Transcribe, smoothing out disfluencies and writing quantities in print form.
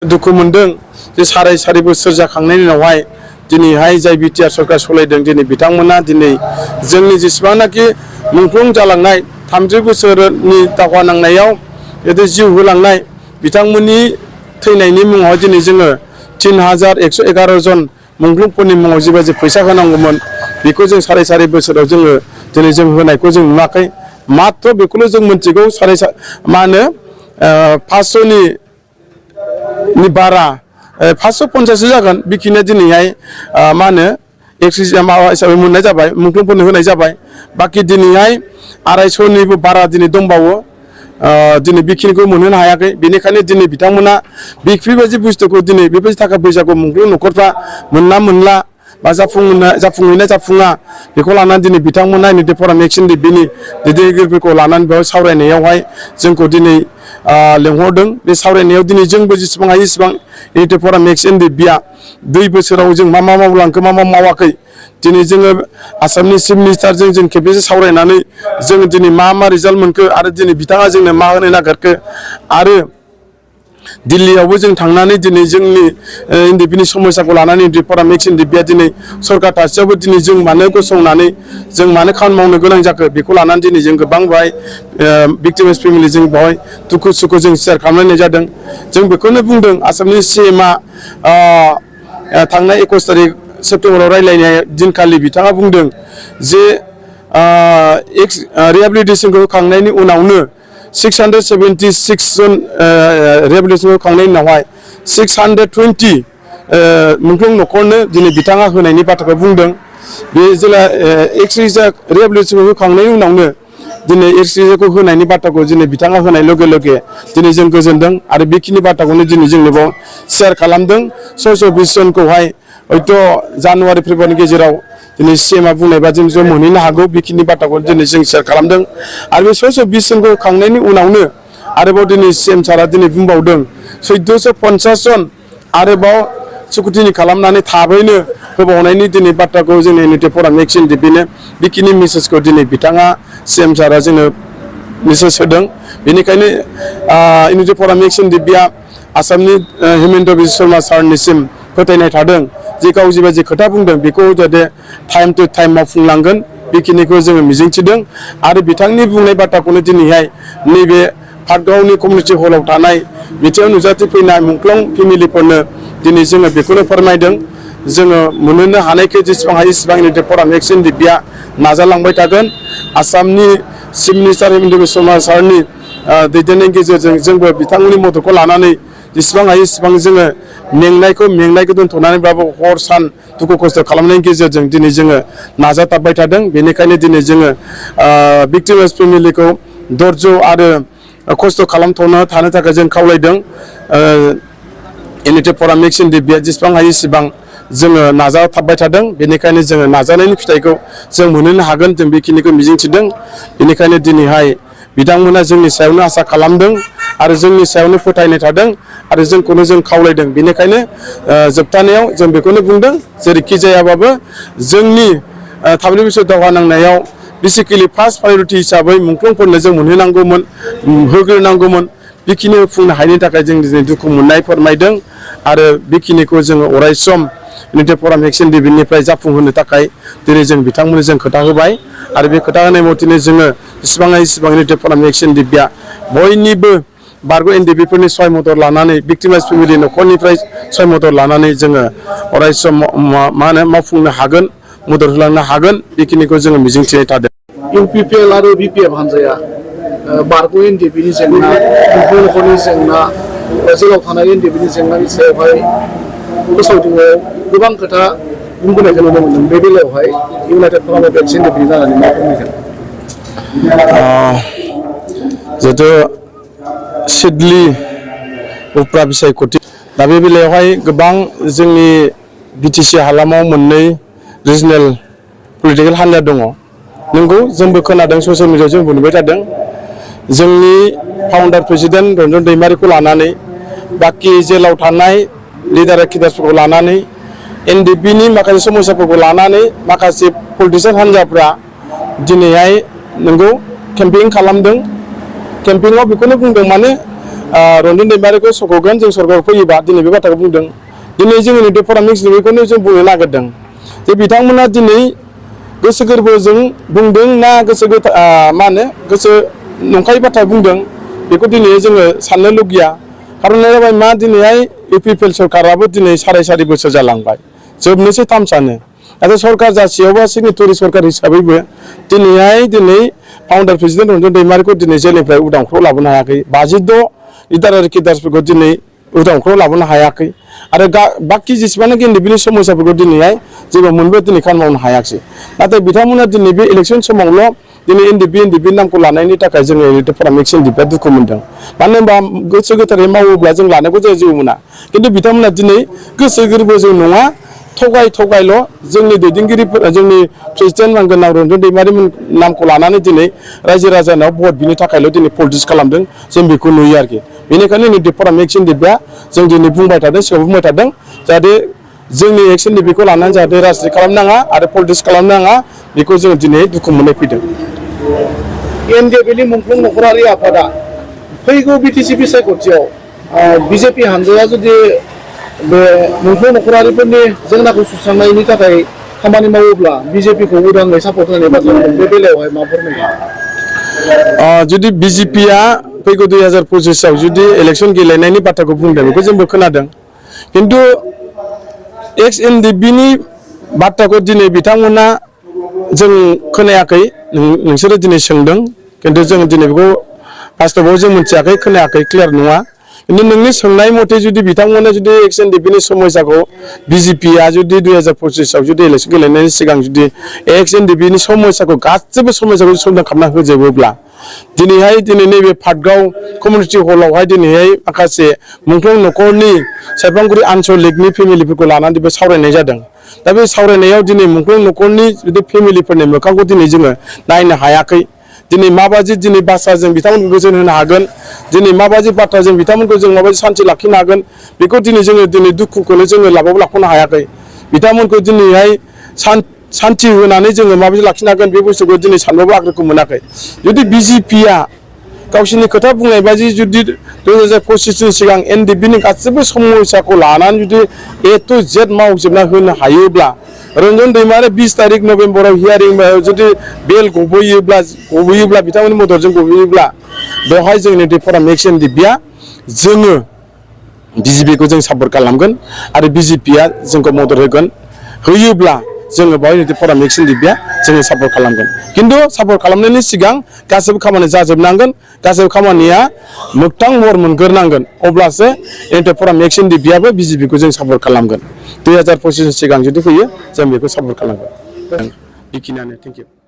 दुखु मोनदों जे साराय बोसोर जाखांनायनि उनावहाय दिनैहाय जाय बिटिआर सरकार सलायदों दिनै बिथांमोना दिनै जोंनि जेसेबांनाखि मुंख्लं जालांनाय 30 बोसोरनि दावहा नांनायाव जिउ होलांनाय बिथांमोननि थैनायनि मुङाव दिनै जोङो 3111 जन मुंख्लंफोरनि मुङाव जिबायदि फैसा होनांगौमोन बेखौ जों साराय बोसोराव जोङो दिनै जों होनायखौ जों नुवाखै मात्र बेखौल' जों मिथिगौ 500 बारा 550 जागोन बेखिनिया दिनैहाय मा होनो एक्सिस माबा हिसाबै मोननाय जाबाय मुंख्लंफोरनो होनाय जाबाय बाखि दिनैहाय 250निबो बारा दिनै दंबावो दिनै बेखिनिखौ मोनहोनो हायाखै बेनिखायनो दिनै बिथांमोना बेफोरबायदि बुस्थुखौ दिनै बेबायदि थाखा फैसाखौ मुंख्लं न'खरफ्रा मोनला बा जाफुङा बेखौ लानानै दिनै बिथांमोना इउनिटि फराम एक्सन बिनि दैदेनगिरिफोरखौ लानानै बेयाव सावरायनायावहाय जोंखौ दिनै लेंहरदों बे सावरायनायाव दिनै जोंबो जेसेबां हायो एसेबां इउनिटि फराम एक्सन बिया 2 बोसोराव जों मा मावलांखो मा मावाखै दिनै जोङो आसामनि चिफ मिनिस्टारजों जों खेबसे सावरायनानै जों दिनै मा रिजाल्ट मोनखो आरो दिनै बिथाङा जोंनो मा होनो नागिरखो आरो दिल्लीयावबो जों थांनानै दिनै जोंनि एनडिपिनि समस्याखौ लानानै इउनिटि फराम एक्सन बिया दिनै सरकार थासेयावबो दिनै जों मानो गसंनानै जों मानो खामानि मावनो गोनां जाखो बेखौ लानानै दिनै जों गोबां बेवहाय भिक्टिम्स फेमिलि जों बेवहाय दुखु सुखु जों शेयार खालामलायनाय जादों जों बेखौनो बुंदों आसामनि सीएमआ थांनाय 21 तारिख सेप्तेम्बराव रायलायनाय दिनखालि बिथाङा बुंदों जे रिहेबिलिटेसनखौ होखांनायनि उनावनो 676 जन रिहेबिलिटेसन होखांनायनि उनावहाय 620 मुंख्लं न'खरनो दिनै बिथाङा होनायनि बाथ्राखौ बुंदों बे जेला रिहेबिलिटेसनखौ होखांनायनि उनावनो दिनै एक्सरेखौ होनायनि बाथ्राखौ दिनै बिथाङा होनाय लगे लगे दिनै जों गोजोनदों आरो बेखिनि बाथ्राखौनो दिनै जोंनो बाव शेयार खालामदों 620 जनखौहाय हयथ' जानुवारि फेब्रुवारिनि गेजेराव दिनै सीएमआ बुंनाय बादि जों मोनहैनो हागौ बेखिनि बाथ्राखौ दिनै जों शेयार खालामदों आरो बे 620 जनखौ होखांनायनि उनावनो आरोबाव दिनै सीएम सारा दिनै बुंबावदों 1450 जन आरोबाव सुकुटिनि खालामनानै थाबैनो होबावनायनि दिनै बाथ्राखौ जोंनि इउनिटि फराम एक्सन बिनो बेखिनि मेसेजखौ दिनै बिथाङा सीएम सारा जोंनो मेसेज होदों बेनिखायनो इउनिटि फराम एक्सन बिया आसामनि हिमन्त बिश्व शर्मा सारनिसिम फोथायनाय थादों जे गाव जिबायदि खोथा बुंदों बेखौ जाहाथे टाइम टु टाइम मावफुंलांगोन बेखिनिखौ जोङो मिजिंथिदों आरो बिथांनि बुंनाय बाथ्राखौनो दिनैहाय नैबे पाटगावनि कमिउनिटि हलाव थानाय बिथिङाव नुजाथिफैनाय मुंख्लं फेमिलिफोरनो दिनै जोङो बेखौनो फोरमायदों जोङो मोननो हानायखौ जेसेबां हायो एसेबां इउनिटि फराम एक्सन बिया नाजालांबाय थागोन आसामनि चिफ मिनिस्टार हिमन्त बिश्व शर्मा सारनि दैदेननायनि गेजेरजों जोंबो बिथांमोननि मददखौ लानानै जेसेबां हायो एसेबां जोङो मेंनायखौ दोनथ'नानैब्लाबो हर सान दुखु खस्थ' खालामनायनि गेजेरजों दिनै जोङो नाजाथाबबाय थादों बेनिखायनो दिनै जोङो भिक्टिम्स फेमिलिखौ धैर्य आरो खस्थ' खालामथ'नो थानो थाखाय जों खावलायदों इउनिटि फराम एक्सन बिया जेसेबां हायो एसेबां जोङो नाजाथाबबाय थादों बेनिखायनो जोङो नाजानायनि फिथाइखौ जों मोननो हागोन जों बेखिनिखौ मिजिंथिदों बेनिखायनो दिनैहाय बिथांमोना जोंनि सायावनो आसा खालामदों आरो जोंनि सायावनो फोथायनाय थादों आरो जोंखौनो जों खावलायदों बेनिखायनो जोबथानायाव जों बेखौनो बुंदों जेरैखि जायाबाबो जोंनि 30 बोसोर दावहा नांनायाव बेसिकेलि फार्स्ट प्रायरिटि हिसाबै मुंख्लंफोरनो जों मोनहोनांगौमोन होग्रोनांगौमोन बेखिनि होफुंनो हायैनि थाखाय जों दिनै दुखु मोननाय फोरमायदों आरो बेखिनिखौ जोङो अरायसम इउनिटि फराम एक्सन बिनिफ्राय जाफुंहोनो थाखाय दिनै जों बिथांमोननो जों खोथा होबाय आरो बे खोथा होनाय मथेनो जोङो जेसेबां हायो एसेबां इउनिटि फराम एक्सन बिया बयनिबो बारग' एनडिपिफोरनि सहाय मदद लानानै भिक्टिम्स फेमिलि न'खरनिफ्राय सहाय मदद लानानै जोङो अरायसम मा होनो मावफुंनो हागोन मदद होलांनो हागोन बेखिनिखौ जोङो मिजिंथिनाय थादों इउपिपिएल आरो बिपिएफ हानजाया बारग' एनडिपिनि जेंना मुंख्लं न'खरनि जेंना जेलाव थानाय एनडिपिनि जेंनानि सायावहाय फोसावदिङाव गोबां खोथा बुंबोनायखौ नुनो मोन्दों बे बेलायावहाय इउनाइटेड फराम अफ एक्सन एनडिपि जानानै मा फोरमायगोन जिहेथु सिडली उफ्रा बिसायख'थि दा बे बेलायावहाय गोबां जोंनि बिटिसि हालामाव मोननै रिजनेल पलिटिकेल हान्जा दङ नंगौ जोंबो खोनादों ससियेल मिडियायाव जोंबो नुबाय थादों जोंनि फाउन्डार प्रेसिडेन्ट रन्जन दैमारिखौ लानानै बाखि जेलाव थानाय लिडार किदारफोरखौ लानानै एनडिपिनि माखासे समस्याफोरखौ लानानै माखासे पलिटिसियान हान्जाफ्रा दिनैहाय नंगौ केम्पेइन खालामदों केम्पेइनाव बेखौनो बुंदों माने रन्जन दैमारिखौ सख'गोन जों सरकाराव फैयोबा दिनै बे बाथ्राखौ बुंदों दिनै जोंनि फराम मिक्स बेखौनो जों बुंनो नागिरदों जे बिथांमोना दिनै गोसो गोरबोजों बुंदों ना गोसो मा होनो गोसो नंखाय बाथ्रा बुंदों बेखौ दिनै जोङो साननो लुगैया खारना जाबाय मा दिनैहाय इउपिपिएल सरकाराबो दिनै 4.5 बोसोर जालांबाय जोबनोसै थामसानो नाथाय सरकार जासेयावबा सिगनेटरि सरकार हिसाबैबो दिनै फाउन्डार प्रेसिडेन्ट रन्जन दैमारिखौ दिनै जेलनिफ्राय उदांफ्राव लाबोनो हायाखै 56 लिडार केडार्सफोरखौ दिनै उदांफ्राव लाबोनो हायाखै आरो बाखि जेसेबांनाखि इन्डिपेन्डेन्ट समस्याफोरखौ दिनैहाय जेबो मोनबो दिनै खामानि मावनो हायाखै नाथाय बिथांमोना दिनै बे इलेक्सन समावल' दिनै एनडिपि नामखौ लानायनि थाखाय जोङो फराम मिक्स एनडिपिआ दुखु मोनदों मानो होनबा गोसो गोथारै मावोब्ला जों लानांगौ जायो जेबो मोना खिन्थु बिथांमोना दिनै गोसो गोरबोजों नङा थगायल' जोंनि दैदेनगिरिफोर जोंनि प्रेसिडेन्ट मानगोनां रन्जन दैमारि नामखौ लानानै दिनै रायजो राजानाव भट बिनि थाखायल' दिनै पलिटिक्स खालामदों जों बेखौ नुयो आरोखि बेनिखायनो फराम मिक्स एनडिपिआ जों दिनै बुंबाय थादों सिगाङाव बुंबाय थादों जाहाथे जोंनि एक्स एनडिपिखौ लानानै जाहाथे राजनिति खालामनाङा आरो पलिटिक्स खालामनाङा बेखौ जों दिनै दुखु मोननाय फैदों एनडिपिनि मुंख्लं नखरारि आफादा फैगौ बिटिसि बिसायख'थियाव बिजेपि हानजाया जुदि बे मुंख्लं नखरारिफोरनि जेंनाखौ सुस्रांनायनि थाखाय खामानि मावोब्ला बिजेपिखौ उदाङै सापर्ट होनाय बाथ्रा बे बेलायावहाय मा फोरमायो जुदि बिजेपिआ फैगौ 2025आव जुदि इलेक्सन गेलेनायनि बाथ्राखौ बुंदों बेखौ जोंबो खोनादों खिन्थु एक्स एनडिपिनि बाथ्राखौ दिनै बिथांमोना जों खोनायाखै नोंसोरो दिनै सोंदों खिन्थु जों दिनै बेखौ बास्तबाव जों मिथियाखै खोनायाखै क्लियार नङा खिन्थु नोंनि सोंनाय मथे जुदि बिथांमोना जुदि एक्स एनडिपिनि समस्याखौ बिजेपिआ जुदि 2025आव जुदि इलेक्सन गेलेनायनि सिगां जुदि एक्स एनडिपिनि समस्याखौ गासैबो समस्याखौ समाधान खालामना होजोबोब्ला दिनैहाय नैबे पाटगाव कमिउनिटि हलावहाय दिनैहाय माखासे मुंख्लं नखरनि सेरफांगुरि आनसलिकनि फेमिलिफोरखौ लानानै बे सावरायनाय जादों दा बे सावरायनायाव दिनै मुंख्लं नखरनि जुदि फेमिलिफोरनि मोखांखौ दिनै जोङो नायनो हायाखै दिनै माबायदि दिनै बाथ्राजों बिथांमोनखौ गोजोन होनो हागोन दिनै माबायदि बाथ्राजों बिथांमोनखौ जों माबायदि सान्थि लाखिनो हागोन बेखौ दिनै जोङो दुखुखौनो जोङो लाख'नो हायाखै बिथांमोनखौ दिनैहाय सान्थि होनानै जोङो माबायदि लाखिनो हागोन बे बुस्थुखौ दिनै सानबाबो आग्रहखौ मोनाखै जुदि बिजेपिआ गावसोरनि खोथा बुंनाय बायदि जुदि 2025नि सिगां एनडिपिनि गासैबो समस्याखौ लानानै जुदि ए टु जेड मावजोबना होनो हायोब्ला रन्जन दैमारि 20 तारिख नभेम्बराव हियारिं जुदि बेल गबोयोब्ला बिथांमोननि मददजों गबोयोब्ला बेवहाय जोंनि फराम मिक्स एनडिपिआ जोङो बिजेपिखौ जों सापर्ट खालामगोन आरो बिजेपिआ जोंखौ मदद होयोब्ला जोङो बेवहाय फराम मिक्स एनडिपिआ जोङो सापर्ट खालामगोन खिन्थु सापर्ट खालामनायनि सिगां गासैबो खामानि जाजोबनांगोन गासैबो खामानिया मोगथां महर मोनग्रोनांगोन अब्लासो फराम मिक्स एनडिपिआबो बिजेपिखौ जों सापर्ट खालामगोन 2025 सिगां जुदि फैयो जों बेखौ सापर्ट खालामगोन बेखिनियानो थेंक इउ